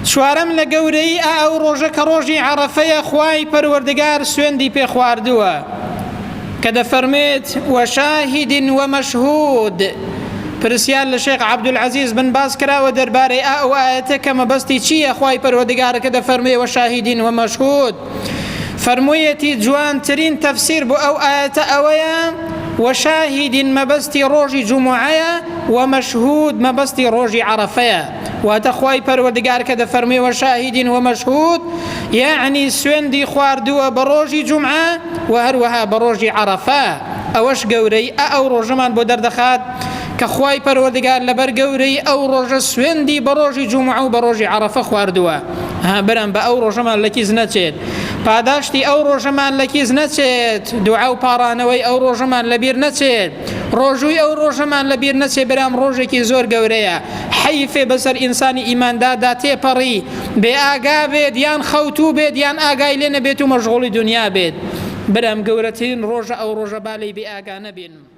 چوارەم لە گەورەیی ئا ئەو ڕۆژە کە ڕۆژی عەڕەفەیە خوای پەروەردگار سوێندی پێ خواردووە کە دەفەرموێت وشاهد ومشهود پرسیار لە شێخ عەبدولعەزیز بن باز کراوە دەربارەی ئا ئەو ئایەتە کە مەبەستی چییە خوای پەروەردگار کە دەفەرموێ وشاهد ومشهود فەرموویەتی جوانترین تەفسیر بۆ ئەو ئایەتە ئەوەیە وشاهد مەبەستی ڕۆژی جومعەیە ومشهود مەبەستی ڕۆژی عەرەفەیە واتە خوای پەروەردگار کە دەفەرموێ وشاهد ومشهود یەعنی سوێندی خواردووە بە ڕۆژی جومعە و هەروەها بە ڕۆژی عەرەفە ئەوەش گەورەی ئە ئەو ڕۆژەمان بۆ دەردەخات کە خوای پەروەردگار لەبەر گەورەی ئەو ڕۆژە سوێندی بە ڕۆژی جومعە و بە ڕۆژی عەرەفە خواردووە ها برام بە ئەو ڕۆژەمان لە کیس نەچێت پاداشتی ئەو ڕۆژەمان لە کیس نەچێت دوعا و پاڕانەوەی ئەو ڕۆژەمان لەبیر نەچێت ڕۆژووی ئەو ڕۆژەمان لەبیر نەچێ برام ڕۆژێکی زۆر گەورەیە حەیفێ بەسەر ئینسانی ئیمانداردا تێپەڕی بێ ئاگا بێت یان خەوتوو بێت یان ئاگای لێ نەبێت و مەشغوڵی دونیا بێت برام گەورەترین ڕۆژە ئەو ڕۆژە با لێی بێ ئاگا نەبین.